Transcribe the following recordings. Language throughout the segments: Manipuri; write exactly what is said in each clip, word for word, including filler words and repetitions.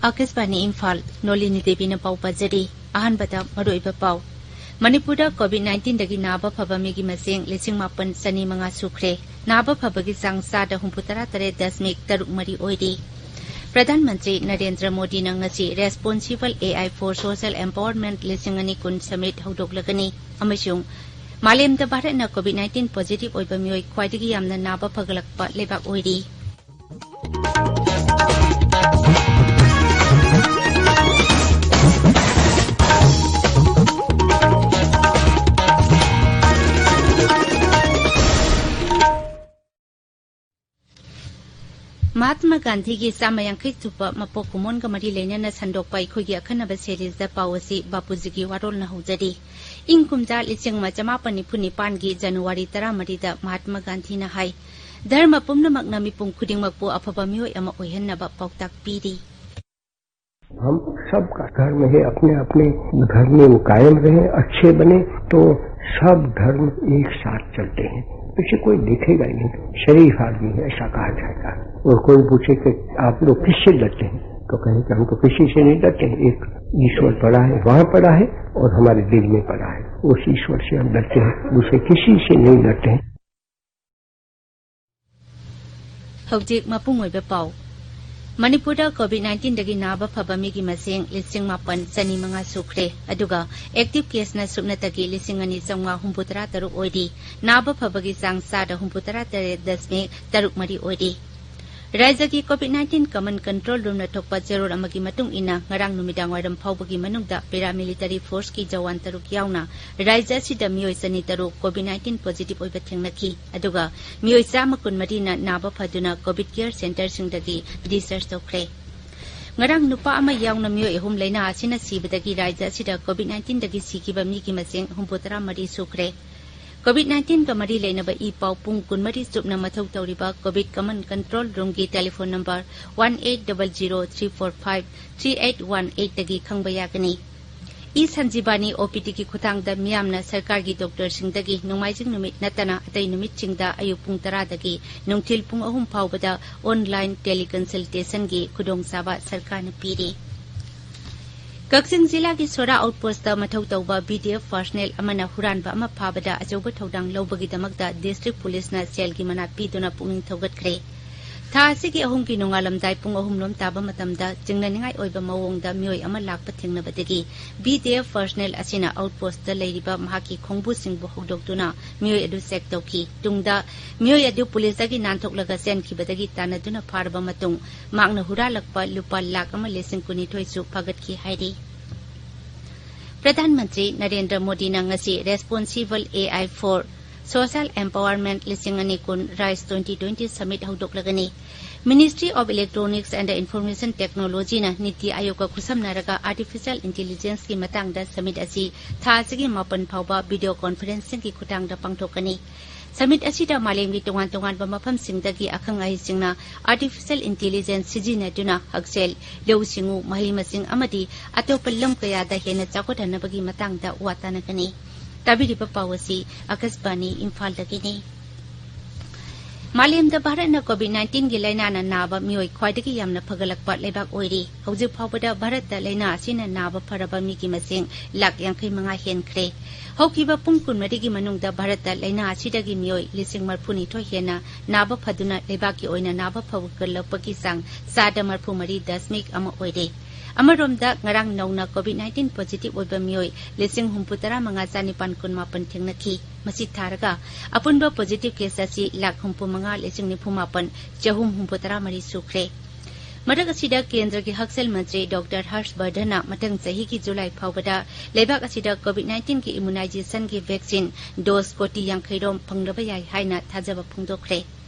ꯑꯥꯀꯥꯁꯕꯥꯅꯤ ꯏꯝꯐꯥꯜ, ꯅꯣꯂꯤꯅꯤ ꯗꯦꯕꯤꯅ ꯄꯥꯎ ꯄꯥꯖꯔꯤ꯫ ꯑꯍꯥꯟꯕꯗ ꯃꯔꯨꯑꯣꯏꯕ ꯄꯥꯎ꯫ ꯃꯅꯤꯄꯨꯔꯗ ꯀꯣꯚꯤꯗ ꯅꯥꯏꯟꯇꯤꯟꯗꯒꯤ ꯅꯥꯕ ꯐꯕ ꯃꯤꯒꯤ ꯃꯁꯤꯡ ꯂꯤꯁꯤꯡ ꯃꯥꯄꯟ ꯆꯅꯤ ꯃꯉꯥ ꯁꯨꯈ꯭ꯔꯦ꯫ ꯅꯥꯕ ꯐꯕꯒꯤ ꯆꯥꯡ ꯆꯥꯗ ꯍꯨꯝꯐꯨꯇꯔꯥ ꯇꯔꯦꯠ ꯗꯁꯃꯤꯛ ꯇꯔꯨꯛ ꯃꯔꯤ ꯑꯣꯏꯔꯤ꯫ ꯄ꯭ꯔꯙꯥꯟ ꯃꯟꯇ꯭ꯔꯤ ꯅꯔꯦꯟꯗ꯭ꯔ ꯃꯣꯗꯤꯅ ꯉꯁꯤ Responsible A I for Social Empowerment ꯂꯤꯁꯤꯡ ꯑꯅꯤ ꯀꯨꯟ Summit ꯍꯧꯗꯣꯛꯂꯒꯅꯤ ꯑꯃꯁꯨꯡ ꯃꯥꯂꯦꯝꯗ ꯚꯥꯔꯠꯅ ꯀꯣꯚꯤꯗ ꯅꯥꯏꯟꯇꯤꯟ ꯄꯣꯖꯤꯇꯤꯚ ꯑꯣꯏꯕ ꯃꯤꯑꯣꯏ ꯈ꯭ꯋꯥꯏꯗꯒꯤ ꯌꯥꯝꯅ ꯅꯥꯕ ꯐꯒꯠꯂꯛꯄ ꯂꯩꯕꯥꯛ ꯑꯣꯏꯔꯤ꯫ ꯃꯍꯥꯠꯃ ꯒꯥꯟꯙꯤꯒꯤ ꯆꯥꯝꯃ ꯌꯥꯡꯈꯩ ꯁꯨꯕ ꯃꯄꯣꯛ ꯀꯨꯝꯑꯣꯟꯒ ꯃꯔꯤ ꯂꯩꯅꯅ ꯁꯟꯗꯣꯛꯄ ꯑꯩꯈꯣꯏꯒꯤ ꯑꯈꯟꯅꯕ series ꯗ ꯄꯥꯎ ꯑꯁꯤ ꯕꯥꯄꯨꯖꯤꯒꯤ ꯋꯥꯔꯣꯜꯅ ꯍꯧꯖꯔꯤ꯫ ꯏꯪ ꯀꯨꯝꯖꯥ ꯂꯤꯁꯤꯡ ꯑꯃ ꯆꯃꯥꯄꯟ ꯅꯤꯐꯨ ꯅꯤꯄꯥꯟꯒꯤ ꯖꯅꯋꯥꯔꯤ ꯇꯔꯥꯃꯔꯤꯗ ꯃꯍꯥꯠꯃ ꯒꯥꯟꯙꯤꯅ ꯍꯥꯏ, "ꯙꯔꯃ ꯄꯨꯝꯅꯃꯛꯅ ꯃꯤꯄꯨꯝ ꯈꯨꯗꯤꯡꯃꯛꯄꯨ ꯑꯐꯕ ꯃꯤꯑꯣꯏ ꯑꯃ ꯑꯣꯏꯍꯟꯅꯕ ꯄꯥꯎꯇꯥꯛ ꯄꯤꯔꯤ"꯫ हम सबका धर्म है, अपने अपने धर्म में वो कायम रहे, अच्छे बने, तो सब धर्म एक साथ चलते हैं। पीछे कोई दिखेगा ही नहीं, शरीफ आदमी है, ऐसा कहा जाएगा। और कोई पूछे कि आप लोग किससे डरते हैं, तो कहें कि हम तो किसी से नहीं डरते हैं, एक ईश्वर पड़ा है, वहाँ पड़ा है और हमारे दिल में पड़ा है, उस ईश्वर से हम डरते हैं, दूसरे किसी से नहीं डरते हैं। ꯍꯧꯖꯤꯛ ꯃꯄꯨꯡ ꯑꯣꯏꯕ ꯄꯥꯎ꯫ ꯃꯅꯤꯄꯨꯔꯗ ꯀꯣꯚꯤꯗ ꯅꯥꯏꯟꯇꯤꯟꯗꯒꯤ ꯅꯥꯕ ꯐꯕ ꯃꯤꯒꯤ ꯃꯁꯤꯡ ꯂꯤꯁꯤꯡ ꯃꯥꯄꯟ ꯆꯅꯤ ꯃꯉꯥ ꯁꯨꯈ꯭ꯔꯦ, ꯑꯗꯨꯒ active case ꯅ ꯁꯨꯞꯅꯇꯒꯤ ꯂꯤꯁꯤꯡ ꯑꯅꯤ ꯆꯥꯝꯃꯉꯥ ꯍꯨꯝꯐꯨꯇꯔꯥ ꯇꯔꯨꯛ ꯑꯣꯏꯔꯤ꯫ ꯅꯥꯕ ꯐꯕꯒꯤ ꯆꯥꯡ ꯆꯥꯗ ꯍꯨꯝꯐꯨꯇꯔꯥ ꯇꯔꯦꯠ ꯗꯁꯃꯤꯛ ꯇꯔꯨꯛ ꯃꯔꯤ ꯑꯣꯏꯔꯤ꯫ ꯔꯥꯖ꯭ꯌꯒꯤ COVID nineteen common control room ꯅ ꯊꯣꯛꯄ ꯆꯦꯔꯣꯜ ꯑꯃꯒꯤ ꯃꯇꯨꯡ ꯏꯟꯅ, ꯉꯔꯥꯡ ꯅꯨꯃꯤꯗꯥꯡ ꯋꯥꯏꯔꯝ ꯐꯥꯎꯕꯒꯤ ꯃꯅꯨꯡꯗ paramilitary force ꯀꯤ ꯖꯋꯥꯟ ꯇꯔꯨꯛ ꯌꯥꯎꯅ ꯔꯥꯖ꯭ꯌ ꯑꯁꯤꯗ ꯃꯤꯑꯣꯏ ꯆꯅꯤ ꯇꯔꯨꯛ ꯀꯣꯚꯤꯗ ꯅꯥꯏꯟꯇꯤꯟ ꯄꯣꯖꯤꯇꯤꯚ ꯑꯣꯏꯕ ꯊꯦꯡꯅꯈꯤ, ꯑꯗꯨꯒ ꯃꯤꯑꯣꯏ ꯆꯥꯝꯃ ꯀꯨꯟꯃꯔꯤꯅ ꯅꯥꯕ ꯐꯗꯨꯅ ꯀꯣꯚꯤꯗ ꯀꯦꯌꯔ ꯁꯦꯟꯇꯔꯁꯤꯡꯗꯒꯤ discharge ꯇꯧꯈ꯭ꯔꯦ꯫ ꯉꯔꯥꯡ ꯅꯨꯄꯥ ꯑꯃ ꯌꯥꯎꯅ ꯃꯤꯑꯣꯏ ꯑꯍꯨꯝ ꯂꯥꯏꯅꯥ ꯑꯁꯤꯅ ꯁꯤꯕꯗꯒꯤ ꯔꯥꯖ꯭ꯌ ꯑꯁꯤꯗ ꯀꯣꯚꯤꯗ ꯅꯥꯏꯟꯇꯤꯟꯗꯒꯤ ꯁꯤꯈꯤꯕ ꯃꯤꯒꯤ ꯃꯁꯤꯡ ꯍꯨꯝꯐꯨꯇꯔꯥ ꯃꯔꯤ ꯁꯨꯈ꯭ꯔꯦ꯫ ꯀꯣꯚꯤꯗ ꯅꯥꯏꯟꯇꯤꯟꯒ ꯃꯔꯤ ꯂꯩꯅꯕ ꯏ ꯄꯥꯎ ꯄꯨꯡ ꯀꯨꯟꯃꯔꯤ ꯆꯨꯞꯅ ꯃꯊꯧ ꯇꯧꯔꯤꯕ ꯀꯣꯚꯤꯗ common control room ꯒꯤ telephone number one eight double zero three four five three eight one eight ꯇꯒꯤ ꯈꯪꯕ ꯌꯥꯒꯅꯤ꯫ ꯏ ꯁꯟꯖꯤꯕꯥꯅꯤ ꯑꯣ ꯄꯤ ꯗꯤꯒꯤ ꯈꯨꯊꯥꯡꯗ ꯃꯤꯌꯥꯝꯅ ꯁꯔꯀꯥꯔꯒꯤ ꯗꯣꯛꯇꯔꯁꯤꯡꯗꯒꯤ ꯅꯣꯡꯃꯥꯏꯖꯤꯡ ꯅꯨꯃꯤꯠ ꯅꯠꯇꯅ ꯑꯇꯩ ꯅꯨꯃꯤꯠꯁꯤꯡꯗ ꯑꯌꯨꯛ ꯄꯨꯡ ꯇꯔꯥꯗꯒꯤ ꯅꯨꯡꯊꯤꯜ ꯄꯨꯡ ꯑꯍꯨꯝ ꯐꯥꯎꯕꯗ online teleconsultationꯒꯤ ꯈꯨꯗꯣꯡꯆꯥꯕ ꯁꯔꯀꯥꯔꯅ ꯄꯤꯔꯤ꯫ ꯀꯛꯆꯤꯡ ꯖꯤꯂꯥꯒꯤ ꯁꯣꯔꯥ outpostꯇ ꯃꯊꯧ ꯇꯧꯕ B D F personnel ꯑꯃꯅ ꯍꯨꯔꯥꯟꯕ ꯑꯃ ꯐꯥꯕꯗ ꯑꯆꯧꯕ ꯊꯧꯗꯥꯡ ꯂꯧꯕꯒꯤꯗꯃꯛꯇ district policeꯅ ꯁꯦꯜꯒꯤ ꯃꯅꯥ ꯄꯤꯗꯨꯅ ꯄꯨꯛꯅꯤꯡ ꯊꯧꯒꯠꯈ꯭ꯔꯦ꯫ ꯊꯥ ꯑꯁꯤꯒꯤ ꯑꯍꯨꯝꯒꯤ ꯅꯣꯡꯉꯥꯜꯂꯝꯗꯥꯏ ꯄꯨꯡ ꯑꯍꯨꯝ ꯂꯣꯝ ꯇꯥꯕ ꯃꯇꯝꯗ ꯆꯤꯡꯅꯅꯤꯡꯉꯥꯏ ꯑꯣꯏꯕ ꯃꯑꯣꯡꯗ ꯃꯤꯑꯣꯏ ꯑꯃ ꯂꯥꯛꯄ ꯊꯦꯡꯅꯕꯗꯒꯤ B D F personnel ꯑꯁꯤꯅ outpostꯇ ꯂꯩꯔꯤꯕ ꯃꯍꯥꯛꯀꯤ ꯈꯣꯡꯕꯨꯁꯤꯡꯕꯨ ꯍꯧꯗꯣꯛꯇꯨꯅ ꯃꯤꯑꯣꯏ ꯑꯗꯨ check ꯇꯧꯈꯤ꯫ ꯇꯨꯡꯗ ꯃꯤꯑꯣꯏ ꯑꯗꯨ policeꯇꯒꯤ ꯅꯥꯟꯊꯣꯛꯂꯒ ꯆꯦꯟꯈꯤꯕꯗꯒꯤ ꯇꯥꯟꯅꯗꯨꯅ ꯐꯥꯔꯕ ꯃꯇꯨꯡ ꯃꯍꯥꯛꯅ ꯍꯨꯔꯥꯜꯂꯛꯄ ꯂꯨꯄꯥ ꯂꯥꯈ ꯑꯃ ꯂꯤꯁꯤꯡ ꯀꯨꯟꯅꯤꯊꯣꯏꯁꯨ ꯐꯥꯒꯠꯈꯤ ꯍꯥꯏꯔꯤ꯫ ꯄ꯭ꯔꯙꯥꯟ ꯃꯟꯇ꯭ꯔꯤ ꯅꯔꯦꯟꯗ꯭ꯔ ꯃꯣꯗꯤꯅ ꯉꯁꯤ Responsible A I for Social Empowerment ꯂꯤꯁꯤꯡ ꯑꯅꯤ ꯀꯨꯟ RISE twenty twenty summit ꯍꯧꯗꯣꯛꯂꯒꯅꯤ꯫ Ministry of Electronics and Information Technologyꯅ ꯅꯤꯇꯤ ꯑꯥꯌꯣꯒꯀ ꯈꯨꯠꯁꯝꯅꯔꯒ artificial intelligenceꯀꯤ ꯃꯇꯥꯡꯗ summit ꯑꯁꯤ ꯊꯥ ꯑꯁꯤꯒꯤ ꯃꯥꯄꯟ ꯐꯥꯎꯕ video conferencingꯒꯤ ꯈꯨꯠꯊꯥꯡꯗ ꯄꯥꯡꯊꯣꯛꯀꯅꯤ꯫ Summit ꯑꯁꯤꯗ ꯃꯥꯂꯦꯝꯒꯤ ꯇꯣꯉꯥꯟ ꯇꯣꯉꯥꯟꯕ ꯃꯐꯝꯁꯤꯡꯗꯒꯤ ꯑꯈꯪ ꯑꯍꯩꯁꯤꯡꯅ artificial intelligence ꯁꯤꯖꯤꯟꯅꯗꯨꯅ ꯍꯛꯁꯦꯜ, ꯂꯧꯎ ꯁꯤꯡꯎ, ꯃꯍꯩ ꯃꯁꯤꯡ ꯑꯃꯗꯤ ꯑꯇꯣꯞꯄ ꯂꯝ ꯀꯌꯥꯗ ꯍꯦꯟꯅ ꯆꯥꯎꯈꯠꯍꯟꯅꯕꯒꯤ ꯃꯇꯥꯡꯗ ꯋꯥ ꯇꯥꯅꯒꯅꯤ꯫ ꯇꯥꯕꯤꯔꯤꯕ ꯄꯥꯎ ꯑꯁꯤ ꯑꯀꯥꯁꯕꯥꯅꯤ ꯏꯝꯐꯥꯜꯗꯒꯤꯅꯤ꯫ ꯃꯥꯂꯦꯝꯗ ꯚꯥꯔꯠꯅ COVID nineteenꯒꯤ ꯂꯥꯏꯅꯥꯅ ꯅꯥꯕ ꯃꯤꯑꯣꯏ ꯈ꯭ꯋꯥꯏꯗꯒꯤ ꯌꯥꯝꯅ ꯐꯒꯠꯂꯛꯄ ꯂꯩꯕꯥꯛ ꯑꯣꯏꯔꯤ꯫ ꯍꯧꯖꯤꯛ ꯐꯥꯎꯕꯗ ꯚꯥꯔꯠꯇ ꯂꯥꯏꯅꯥ ꯑꯁꯤꯅ ꯅꯥꯕ ꯐꯔꯕ ꯃꯤꯒꯤ ꯃꯁꯤꯡ ꯂꯥꯈ ꯌꯥꯡꯈꯩ ꯃꯉꯥ ꯍꯦꯟꯈ꯭ꯔꯦ꯫ ꯍꯧꯈꯤꯕ ꯄꯨꯡ ꯀꯨꯟꯃꯔꯤꯒꯤ ꯃꯅꯨꯡꯗ ꯚꯥꯔꯠꯇ ꯂꯥꯏꯅꯥ ꯑꯁꯤꯗꯒꯤ ꯃꯤꯑꯣꯏ ꯂꯤꯁꯤꯡ ꯃꯔꯤꯐꯨꯅꯤꯊꯣꯏ ꯍꯦꯟꯅ ꯅꯥꯕ ꯐꯗꯨꯅ ꯂꯩꯕꯥꯛꯀꯤ ꯑꯣꯏꯅ ꯅꯥꯕ ꯐꯒꯠꯂꯛꯄꯒꯤ ꯆꯥꯡ ꯆꯥꯗ ꯃꯔꯤꯐꯨ ꯃꯔꯤ ꯗꯁꯃꯤꯛ ꯑꯃ ꯑꯣꯏꯔꯦ꯫ ꯑꯃꯔꯣꯝꯗ, ꯉꯔꯥꯡ ꯅꯧꯅ COVID nineteen positive ꯑꯣꯏꯕ ꯃꯤꯑꯣꯏ ꯂꯤꯁꯤꯡ ꯍꯨꯝꯐꯨ ꯇꯔꯥ ꯃꯉꯥ ꯆꯥꯅꯤꯄꯥꯟ ꯀꯨꯟꯃꯥꯄꯟ ꯊꯦꯡꯅꯈꯤ꯫ ꯃꯁꯤ ꯊꯥꯔꯒ ꯑꯄꯨꯟꯕ positive case ꯑꯁꯤ ꯂꯥꯈ ꯍꯨꯝꯐꯨ ꯃꯉꯥ ꯂꯤꯁꯤꯡ ꯅꯤꯐꯨ ꯃꯥꯄꯟ ꯆꯍꯨꯝ ꯍꯨꯝꯐꯨ ꯇꯔꯥ ꯃꯔꯤ ꯁꯨꯈ꯭ꯔꯦ꯫ ꯃꯔꯛ ꯑꯁꯤꯗ, ꯀꯦꯟꯗ꯭ꯔꯒꯤ ꯍꯛꯁꯦꯜ ꯃꯟꯇ꯭ꯔꯤ ꯗꯣꯛꯇꯔ ꯍꯔꯁ ꯕꯔꯙꯟꯅ ꯃꯊꯪ ꯆꯍꯤꯒꯤ ꯖꯨꯂꯥꯏ ꯐꯥꯎꯕꯗ ꯂꯩꯕꯥꯛ ꯑꯁꯤꯗ COVID nineteenꯒꯤ immunizationꯒꯤ vaccine dose ꯀꯣꯇꯤ ꯌꯥꯡꯈꯩ ꯔꯣꯝ ꯐꯪꯂꯕ ꯌꯥꯏ ꯍꯥꯏꯅ ꯊꯥꯖꯕ ꯐꯣꯡꯗꯣꯛꯈ꯭ꯔꯦ꯫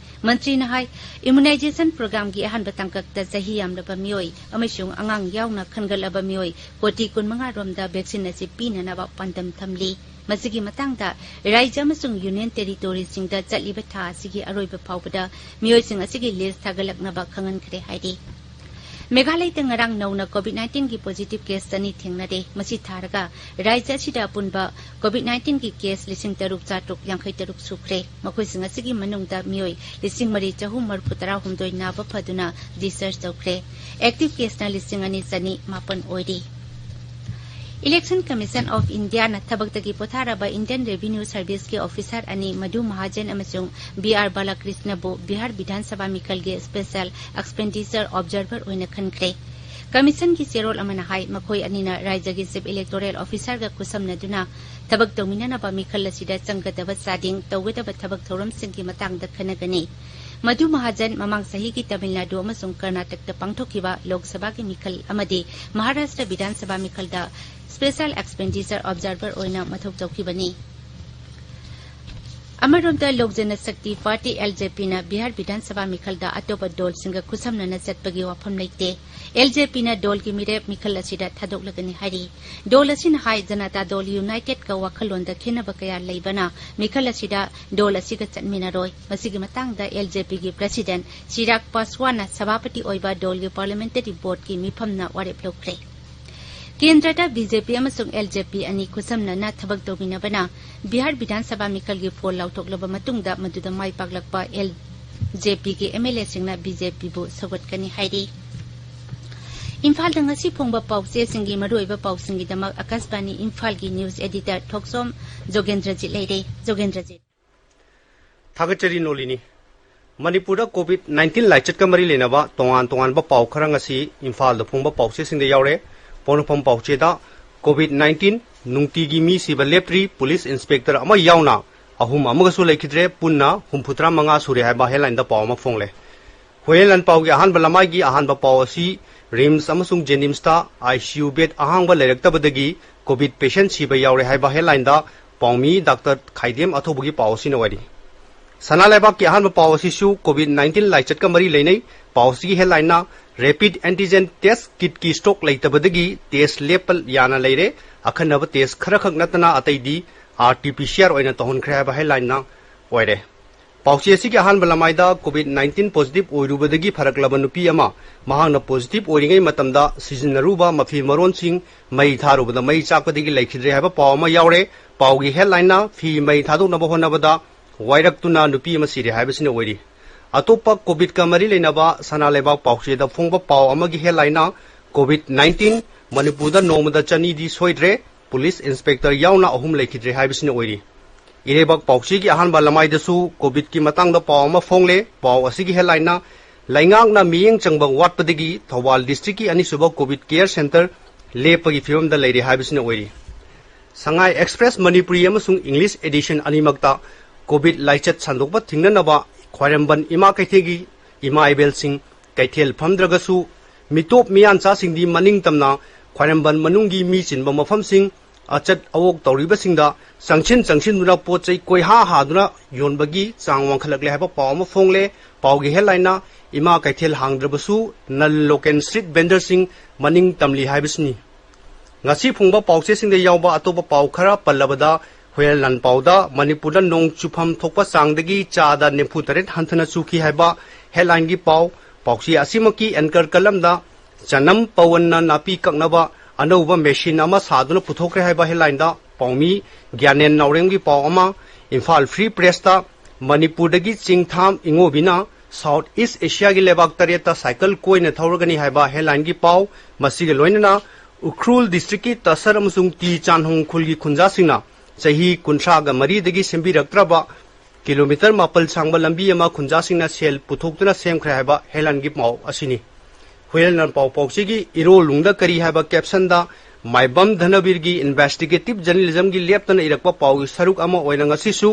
ꯃꯟꯇ꯭ꯔꯤꯅ ꯍꯥꯏ, immunization programꯒꯤ ꯑꯍꯥꯟꯕ ꯇꯥꯡꯀꯛꯇ ꯆꯍꯤ ꯌꯥꯝꯂꯕ ꯃꯤꯑꯣꯏ ꯑꯃꯁꯨꯡ ꯑꯉꯥꯡ ꯌꯥꯎꯅ ꯈꯟꯒꯠꯂꯕ ꯃꯤꯑꯣꯏ ꯀꯣꯇꯤ ꯀꯨꯟꯃꯉꯥ ꯔꯣꯝꯗ vaccine ꯑꯁꯤ ꯄꯤꯅꯅꯕ ꯄꯥꯟꯗꯝ ꯊꯝꯂꯤ꯫ ꯃꯁꯤꯒꯤ ꯃꯇꯥꯡꯗ ꯔꯥꯖ꯭ꯌ ꯑꯃꯁꯨꯡ union territoryꯁꯤꯡꯗ ꯆꯠꯂꯤꯕ ꯊꯥ ꯑꯁꯤꯒꯤ ꯑꯔꯣꯏꯕ ꯐꯥꯎꯕꯗ ꯃꯤꯑꯣꯏꯁꯤꯡ ꯑꯁꯤꯒꯤ list ꯊꯥꯒꯠꯂꯛꯅꯕ ꯈꯪꯍꯟꯈ꯭ꯔꯦ ꯍꯥꯏꯔꯤ꯫ ꯃꯦꯘꯥꯂꯌꯗ ꯉꯔꯥꯡ ꯅꯧꯅ COVID nineteen ꯒꯤ positive case ꯆꯅꯤ ꯊꯦꯡꯅꯔꯦ꯫ ꯃꯁꯤ ꯊꯥꯔꯒ ꯔꯥꯖ꯭ꯌ ꯑꯁꯤꯗ ꯑꯄꯨꯟꯕ COVID nineteen ꯒꯤ case ꯂꯤꯁꯤꯡ ꯇꯔꯨꯛ ꯆꯥꯇ꯭ꯔꯨꯛ ꯌꯥꯡꯈꯩ ꯇꯔꯨꯛ ꯁꯨꯈ꯭ꯔꯦ꯫ ꯃꯈꯣꯏꯁꯤꯡ ꯑꯁꯤꯒꯤ ꯃꯅꯨꯡꯗ ꯃꯤꯑꯣꯏ ꯂꯤꯁꯤꯡ ꯃꯔꯤ ꯆꯍꯨꯝ ꯃꯔꯤꯐꯨ ꯇꯔꯥꯍꯨꯝꯗꯣꯏ ꯅꯥꯕ ꯐꯗꯨꯅ discharge ꯇꯧꯈ꯭ꯔꯦ꯫ Active case ꯅ ꯂꯤꯁꯤꯡ ꯑꯅꯤ ꯆꯅꯤ ꯃꯥꯄꯟ ꯑꯣꯏꯔꯤ꯫ Election Commission of India ꯅ ꯊꯕꯛꯇꯒꯤ ꯄꯣꯊꯥꯔꯕ Indian Revenue Service ꯀꯤ officer ꯑꯅꯤ ꯃꯙꯨ ꯃꯍꯥꯖꯟ ꯑꯃꯁꯨꯡ ꯕꯤ ꯑꯥꯔ ꯕꯥꯂꯥꯀ꯭ꯔꯤꯁꯅꯕꯨ ꯕꯤꯍꯥꯔ ꯕꯤꯙꯥꯟ ꯁꯚꯥ ꯃꯤꯈꯜꯒꯤ special expenditure observer ꯑꯣꯏꯅ ꯈꯟꯈ꯭ꯔꯦ꯫ Commission ꯒꯤ ꯆꯦꯔꯣꯜ ꯑꯃꯅ ꯍꯥꯏ, ꯃꯈꯣꯏ ꯑꯅꯤꯅ ꯔꯥꯖ꯭ꯌꯒꯤ Chief Electoral Officer ꯒ ꯈꯨꯠꯁꯝꯅꯗꯨꯅ ꯊꯕꯛ ꯇꯧꯃꯤꯟꯅꯅꯕ ꯃꯤꯈꯜ ꯑꯁꯤꯗ ꯆꯪꯒꯗꯕ ꯆꯥꯗꯤꯡ, ꯇꯧꯒꯗꯕ ꯊꯕꯛ ꯊꯧꯔꯝꯁꯤꯡꯒꯤ ꯃꯇꯥꯡꯗ ꯈꯟꯅꯒꯅꯤ꯫ ꯃꯙꯨ ꯃꯍꯥꯖꯟ ꯃꯃꯥꯡ ꯆꯍꯤꯒꯤ ꯇꯥꯃꯤꯜ ꯅꯥꯗꯨ ꯑꯃꯁꯨꯡ ꯀꯔꯅꯥꯇꯛꯇ ꯄꯥꯡꯊꯣꯛꯈꯤꯕ ꯂꯣꯛ ꯁꯚꯥꯒꯤ ꯃꯤꯈꯜ ꯑꯃꯗꯤ ꯃꯍꯥꯔꯥꯁꯇ꯭ꯔ ꯕꯤꯙꯥꯟ ꯁꯚꯥ ꯃꯤꯈꯜꯗ special expenditure observer ꯑꯣꯏꯅ ꯃꯊꯧ ꯇꯧꯈꯤꯕꯅꯤ꯫ ꯑꯃꯔꯣꯝꯗ, ꯂꯣꯛ Janshakti party, L J P ꯅ ꯕꯤꯍꯥꯔ ꯕꯤꯙꯥꯟ ꯁꯚꯥ ꯃꯤꯈꯜꯗ ꯑꯇꯣꯞꯄ ꯗꯣꯜꯁꯤꯡꯒ ꯈꯨꯠꯁꯝꯅꯅ ꯆꯠꯄꯒꯤ ꯋꯥꯐꯝ ꯂꯩꯇꯦ꯫ L J P ꯅ ꯗꯣꯜꯒꯤ ꯃꯤꯔꯦꯞ ꯃꯤꯈꯜ ꯑꯁꯤꯗ ꯊꯥꯗꯣꯛꯂꯒꯅꯤ ꯍꯥꯏꯔꯤ꯫ ꯗꯣꯜ ꯑꯁꯤꯅ ꯍꯥꯏ, ꯖꯅꯇꯥ ꯗꯣꯜ United ꯀ ꯋꯥꯈꯜꯂꯣꯟꯗ ꯈꯦꯟꯅꯕ ꯀꯌꯥ ꯂꯩꯕꯅ ꯃꯤꯈꯜ ꯑꯁꯤꯗ ꯗꯣꯜ ꯑꯁꯤꯒ ꯆꯠꯃꯤꯟꯅꯔꯣꯏ꯫ ꯃꯁꯤꯒꯤ ꯃꯇꯥꯡꯗ L J P ꯒꯤ President ꯆꯤꯔꯥꯒ ꯄꯥꯁꯋꯥꯟꯅ ꯁꯚꯥꯄꯇꯤ ꯑꯣꯏꯕ ꯗꯣꯜꯒꯤ Parliamentary Board ꯀꯤ ꯃꯤꯐꯝꯅ ꯋꯥꯔꯦꯞ ꯂꯧꯈ꯭ꯔꯦ꯫ ꯀꯦꯟꯗ꯭ꯔꯗ B J P ꯑꯃꯁꯨꯡ L J P ꯑꯅꯤ ꯈꯨꯠꯁꯝꯅꯅ ꯊꯕꯛ ꯇꯧꯃꯤꯟꯅꯕꯅ ꯕꯤꯍꯥꯔ ꯕꯤꯙꯥꯟ ꯁꯚꯥ ꯃꯤꯈꯜꯒꯤ ꯄꯣꯜ ꯂꯥꯎꯊꯣꯛꯂꯕ ꯃꯇꯨꯡꯗ ꯃꯗꯨꯗ ꯃꯥꯏ ꯄꯥꯛꯂꯛꯄ L J P ꯒꯤ M L A ꯁꯤꯡꯅ B J P ꯕꯨ ꯁꯧꯒꯠꯀꯅꯤ ꯍꯥꯏꯔꯤ꯫ ꯏꯝꯐꯥꯜꯗ ꯉꯁꯤ ꯐꯣꯡꯕ ꯄꯥꯎꯆꯦꯁꯤꯡꯒꯤ ꯃꯔꯨꯑꯣꯏꯕ ꯄꯥꯎꯁꯤꯡꯒꯤꯗꯃꯛ ꯑꯀꯥꯁꯕꯥꯅꯤ ꯏꯝꯐꯥꯜꯒꯤ news editor ꯊꯣꯛꯆꯣꯝ ꯖꯣꯒꯦꯟꯗ꯭ꯔꯖꯤꯠ ꯂꯩꯔꯦ꯫ ꯖꯣꯒꯦꯟꯗ꯭ꯔꯖꯤꯠ꯫ ꯊꯥꯒꯠꯆꯔꯤ ꯅꯣꯂꯤꯅꯤ꯫ ꯃꯅꯤꯄꯨꯔꯗ COVID nineteen ꯂꯥꯏꯆꯠꯀ ꯃꯔꯤ ꯂꯩꯅꯕ ꯇꯣꯉꯥꯟ ꯇꯣꯉꯥꯟꯕ ꯄꯥꯎ ꯈꯔ ꯉꯁꯤ ꯏꯝꯐꯥꯜꯗ ꯐꯣꯡꯕ ꯄꯥꯎꯆꯦꯁꯤꯡꯗ ꯌꯥꯎꯔꯦ꯫ ꯄꯣꯛꯅꯐꯝ ꯄꯥꯎꯆꯦꯗ COVID nineteen ꯅꯨꯡꯇꯤꯒꯤ ꯃꯤ ꯁꯤꯕ ꯂꯦꯞꯇ꯭ꯔꯤ, police inspector ꯑꯃ ꯌꯥꯎꯅ ꯑꯍꯨꯝ ꯑꯃꯒꯁꯨ ꯂꯩꯈꯤꯗ꯭ꯔꯦ, ꯄꯨꯟꯅ ꯍꯨꯝꯐꯨꯇꯔꯥ ꯃꯉꯥ ꯁꯨꯔꯦ ꯍꯥꯏꯕ headline ꯗ ꯄꯥꯎ ꯑꯃ ꯐꯣꯡꯂꯦ꯫ ꯍꯨꯏꯌꯦꯟ ꯂꯥꯟꯄꯥꯎꯒꯤ ꯑꯍꯥꯟꯕ ꯂꯃꯥꯏꯒꯤ ꯑꯍꯥꯟꯕ ꯄꯥꯎ ꯑꯁꯤ RIMS ꯑꯃꯁꯨꯡ JNIMS ꯇ I C U bed ꯑꯍꯥꯡꯕ ꯂꯩꯔꯛꯇꯕꯗꯒꯤ COVID patient ꯁꯤꯕ ꯌꯥꯎꯔꯦ ꯍꯥꯏꯕ headline ꯗ ꯄꯥꯎꯃꯤ ꯗꯥꯛꯇꯔ ꯈꯥꯏꯗꯦꯝ ꯑꯊꯧꯕꯒꯤ ꯄꯥꯎ ꯑꯁꯤꯅ ꯑꯣꯏꯔꯤ꯫ ꯁꯅꯥ ꯂꯩꯕꯥꯛꯀꯤ ꯑꯍꯥꯟꯕ ꯄꯥꯎ ꯑꯁꯤꯁꯨ COVID nineteen ꯂꯥꯏꯆꯠꯀ ꯃꯔꯤ ꯂꯩꯅꯩ꯫ ꯄꯥꯎ ꯑꯁꯤꯒꯤ headline ꯅ rapid antigen test kit ꯀꯤ stock ꯂꯩꯇꯕꯗꯒꯤ test ꯂꯦꯞꯄ ꯌꯥꯅ ꯂꯩꯔꯦ꯫ ꯑꯈꯟꯅꯕ test ꯈꯔꯈꯛ ꯅꯠꯇꯅ ꯑꯇꯩꯗꯤ R T P C R ꯑꯣꯏꯅ ꯇꯧꯍꯟꯈ꯭ꯔꯦ ꯍꯥꯏꯕ headline ꯅ ꯑꯣꯏꯔꯦ꯫ ꯄꯥꯎꯆꯦ ꯑꯁꯤꯒꯤ ꯑꯍꯥꯟꯕ ꯂꯃꯥꯏꯗ COVID nineteen positive ꯑꯣꯏꯔꯨꯕꯗꯒꯤ ꯐꯔꯛꯂꯕ ꯅꯨꯄꯤ ꯑꯃ ꯃꯍꯥꯛꯅ positive ꯑꯣꯏꯔꯤꯉꯩ ꯃꯇꯝꯗ ꯁꯤꯖꯤꯟꯅꯔꯨꯕ ꯃꯐꯤ ꯃꯔꯣꯟꯁꯤꯡ ꯃꯩ ꯊꯥꯔꯨꯕꯗ ꯃꯩ ꯆꯥꯛꯄꯗꯒꯤ ꯂꯩꯈꯤꯗ꯭ꯔꯦ ꯍꯥꯏꯕ ꯄꯥꯎ ꯑꯃ ꯌꯥꯎꯔꯦ꯫ ꯄꯥꯎꯒꯤ headlineꯅ ꯐꯤ ꯃꯩ ꯊꯥꯗꯣꯛꯅꯕ ꯍꯣꯠꯅꯕꯗ ꯋꯥꯏꯔꯛꯇꯨꯅ ꯅꯨꯄꯤ ꯑꯃ ꯁꯤꯔꯦ ꯍꯥꯏꯕꯁꯤꯅ ꯑꯣꯏꯔꯤ꯫ ꯑꯇꯣꯞꯄ COVIDꯀ ꯃꯔꯤ ꯂꯩꯅꯕ ꯁꯅꯥ ꯂꯩꯕꯥꯛ ꯄꯥꯎꯆꯦꯗ ꯐꯣꯡꯕ ꯄꯥꯎ ꯑꯃꯒꯤ headlineꯅ COVID nineteen ꯃꯅꯤꯄꯨꯔꯗ ꯅꯣꯡꯃꯗ ꯆꯅꯤꯗꯤ ꯁꯣꯏꯗ꯭ꯔꯦ, police inspector ꯌꯥꯎꯅ ꯑꯍꯨꯝ ꯂꯩꯈꯤꯗ꯭ꯔꯦ ꯍꯥꯏꯕꯁꯤꯅ ꯑꯣꯏꯔꯤ꯫ ꯏꯔꯩꯕꯥꯛ ꯄꯥꯎꯆꯦꯒꯤ ꯑꯍꯥꯟꯕ ꯂꯃꯥꯏꯗꯁꯨ COVIDꯀꯤ ꯃꯇꯥꯡꯗ ꯄꯥꯎ ꯑꯃ ꯐꯣꯡꯂꯦ꯫ ꯄꯥꯎ ꯑꯁꯤꯒꯤ headlineꯅ ꯂꯩꯉꯥꯛꯅ ꯃꯤꯠꯌꯦꯡ ꯆꯪꯕ ꯋꯥꯠꯄꯗꯒꯤ ꯊꯧꯕꯥꯜ districtꯀꯤ ꯑꯅꯤꯁꯨꯕ COVID care center ꯂꯦꯞꯄꯒꯤ ꯐꯤꯕꯝꯗ ꯂꯩꯔꯦ ꯍꯥꯏꯕꯁꯤꯅ ꯑꯣꯏꯔꯤ꯫ ꯁꯉꯥꯏ Express ꯃꯅꯤꯄꯨꯔꯤ ꯑꯃꯁꯨꯡ English edition ꯑꯅꯤꯃꯛꯇ COVID ꯂꯥꯏꯆꯠ ꯁꯟꯗꯣꯛꯄ ꯊꯤꯡꯅꯅꯕ ꯈ꯭ꯋꯥꯏꯔꯝꯕꯟ ꯏꯃꯥ ꯀꯩꯊꯦꯜꯒꯤ ꯏꯃꯥ ꯏꯕꯦꯜꯁꯤꯡ ꯀꯩꯊꯦꯜ ꯐꯝꯗ꯭ꯔꯒꯁꯨ ꯃꯤꯇꯣꯞ ꯃꯤꯌꯥꯟꯆꯥꯁꯤꯡꯗꯤ ꯃꯅꯤꯡ ꯇꯝꯅ ꯈ꯭ꯋꯥꯏꯔꯝꯕꯟ ꯃꯅꯨꯡꯒꯤ ꯃꯤ ꯆꯤꯟꯕ ꯃꯐꯝꯁꯤꯡ ꯑꯆꯠ ꯑꯋꯣꯛ ꯇꯧꯔꯤꯕꯁꯤꯡꯗ ꯆꯪꯁꯤꯟ ꯆꯪꯁꯤꯟꯗꯨꯅ ꯄꯣꯠ ꯆꯩ ꯀꯣꯏꯍꯥ ꯍꯥꯗꯨꯅ ꯌꯣꯟꯕꯒꯤ ꯆꯥꯡ ꯋꯥꯡꯈꯠꯂꯛꯂꯦ ꯍꯥꯏꯕ ꯄꯥꯎ ꯑꯃ ꯐꯣꯡꯂꯦ꯫ ꯄꯥꯎꯒꯤ headlineꯅ ꯏꯃꯥ ꯀꯩꯊꯦꯜ ꯍꯥꯡꯗ꯭ꯔꯕꯁꯨ non-local street vendorꯁꯤꯡ ꯃꯅꯤꯡ ꯇꯝꯂꯤ ꯍꯥꯏꯕꯁꯤꯅꯤ꯫ ꯉꯁꯤ ꯐꯣꯡꯕ ꯄꯥꯎꯆꯦꯁꯤꯡꯗ ꯌꯥꯎꯕ ꯑꯇꯣꯞꯄ ꯄꯥꯎ ꯈꯔ ꯄꯜꯂꯕꯗ, ꯍꯨꯏꯌꯦꯟ ꯂꯥꯟꯄꯥꯎꯗ ꯃꯅꯤꯄꯨꯔꯗ ꯅꯣꯡ ꯆꯨꯐꯝ ꯊꯣꯛꯄ ꯆꯥꯡꯗꯒꯤ ꯆꯥꯗ ꯅꯤꯐꯨ ꯇꯔꯦꯠ ꯍꯟꯊꯅ ꯆꯨꯈꯤ ꯍꯥꯏꯕ headlineꯒꯤ ꯄꯥꯎ꯫ ꯄꯥꯎꯆꯦ ꯑꯁꯤꯃꯛꯀꯤ anchor columnꯗ ꯆꯅꯝ ꯄꯋꯟꯅ ꯅꯥꯄꯤ ꯀꯛꯅꯕ ꯑꯅꯧꯕ machine ꯑꯃ ꯁꯥꯗꯨꯅ ꯄꯨꯊꯣꯛꯈ꯭ꯔꯦ ꯍꯥꯏꯕ headlineꯗ ꯄꯥꯎꯃꯤ ꯒ꯭ꯌꯥꯅꯦꯟ ꯅꯥꯎꯔꯦꯝꯒꯤ ꯄꯥꯎ ꯑꯃ꯫ ꯏꯝꯐꯥꯜ Free Pressꯇ ꯃꯅꯤꯄꯨꯔꯗꯒꯤ ꯆꯤꯡꯊꯥꯝ ꯏꯉꯣꯕꯤꯅ South East Asiaꯒꯤ ꯂꯩꯕꯥꯛ ꯇꯔꯦꯠꯇ cycle ꯀꯣꯏꯅ ꯊꯧꯔꯒꯅꯤ ꯍꯥꯏꯕ headlineꯒꯤ ꯄꯥꯎ꯫ ꯃꯁꯤꯒ ꯂꯣꯏꯅꯅ ꯎꯈ꯭ꯔꯨꯜ districtꯀꯤ ꯇꯁꯔ ꯑꯃꯁꯨꯡ ꯇꯤ ꯆꯥꯟꯍꯣꯡ ꯈꯨꯜꯒꯤ ꯈꯨꯟꯖꯥꯁꯤꯡꯅ ꯆꯍꯤ ꯀꯨꯟꯊ꯭ꯔꯥꯒ ꯃꯔꯤꯗꯒꯤ ꯁꯦꯝꯕꯤꯔꯛꯇ꯭ꯔꯕ kilometre ꯃꯥꯄꯜ ꯁꯥꯡꯕ ꯂꯝꯕꯤ ꯑꯃ ꯈꯨꯟꯖꯥꯁꯤꯡꯅ ꯁꯦꯜ ꯄꯨꯊꯣꯛꯇꯨꯅ ꯁꯦꯝꯈ꯭ꯔꯦ ꯍꯥꯏꯕ headlineꯒꯤ ꯄꯥꯎ ꯑꯁꯤꯅꯤ꯫ ꯍꯨꯏꯌꯦꯟ ꯂꯥꯟꯄꯥꯎ ꯄꯥꯎꯆꯦꯒꯤ ꯏꯔꯣꯜꯅꯨꯡꯗ ꯀꯔꯤ ꯍꯥꯏꯕ captionꯗ ꯃꯥꯏꯕꯝ ꯙꯅꯕꯤꯔꯒꯤ investigative journalismꯒꯤ ꯂꯦꯞꯇꯅ ꯏꯔꯛꯄ ꯄꯥꯎꯒꯤ ꯁꯔꯨꯛ ꯑꯃ ꯑꯣꯏꯅ ꯉꯁꯤꯁꯨ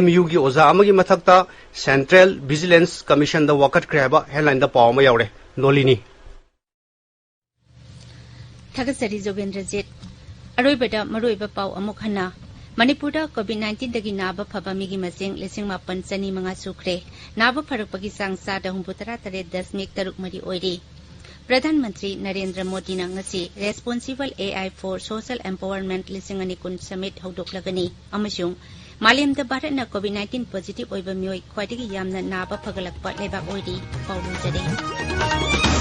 MUꯒꯤ ꯑꯣꯖꯥ ꯑꯃꯒꯤ ꯃꯊꯛꯇ Central Vigilance Commissionꯗ ꯋꯥꯀꯠꯈ꯭ꯔꯦ ꯍꯥꯏꯕ headlineꯗ ꯄꯥꯎ ꯑꯃ ꯌꯥꯎꯔꯦ꯫ ꯅꯣꯂꯤꯅꯤ꯫ ꯊꯥꯒꯠꯆꯔꯤ ꯖꯣꯒꯦꯟꯗ꯭ꯔꯖꯤꯠ꯫ ꯑꯔꯣꯏꯕꯗ ꯃꯔꯨꯑꯣꯏꯕ ꯄꯥꯎ ꯑꯃꯨꯛ ꯍꯟꯅ꯫ ꯃꯅꯤꯄꯨꯔꯗ COVID nineteenꯗꯒꯤ ꯅꯥꯕ ꯐꯕ ꯃꯤꯒꯤ ꯃꯁꯤꯡ ꯂꯤꯁꯤꯡ ꯃꯥꯄꯟ ꯆꯅꯤ ꯃꯉꯥ ꯁꯨꯈ꯭ꯔꯦ꯫ ꯅꯥꯕ ꯐꯔꯛꯄꯒꯤ ꯆꯥꯡ ꯆꯥꯗ ꯍꯨꯝꯐꯨꯇꯔꯥ ꯇꯔꯦꯠ ꯗꯁꯃꯤꯛ ꯇꯔꯨꯛ ꯃꯔꯤ ꯑꯣꯏꯔꯤ꯫ ꯄ꯭ꯔꯙꯥꯟ ꯃꯟꯇ꯭ꯔꯤ ꯅꯔꯦꯟꯗ꯭ꯔ ꯃꯣꯗꯤꯅ ꯉꯁꯤ Responsible AI for Social Empowerment ꯂꯤꯁꯤꯡ ꯑꯅꯤ ꯀꯨꯟ Summit ꯍꯧꯗꯣꯛꯂꯒꯅꯤ ꯑꯃꯁꯨꯡ ꯃꯥꯂꯦꯝꯗ ꯚꯥꯔꯠꯅ COVID nineteen positive ꯑꯣꯏꯕ ꯃꯤꯑꯣꯏ ꯈ꯭ꯋꯥꯏꯗꯒꯤ ꯌꯥꯝꯅ ꯅꯥꯕ ꯐꯒꯠꯂꯛꯄ ꯂꯩꯕꯥꯛ ꯑꯣꯏꯔꯤ꯫ ꯄꯥꯎ ꯂꯣꯏꯖꯔꯦ꯫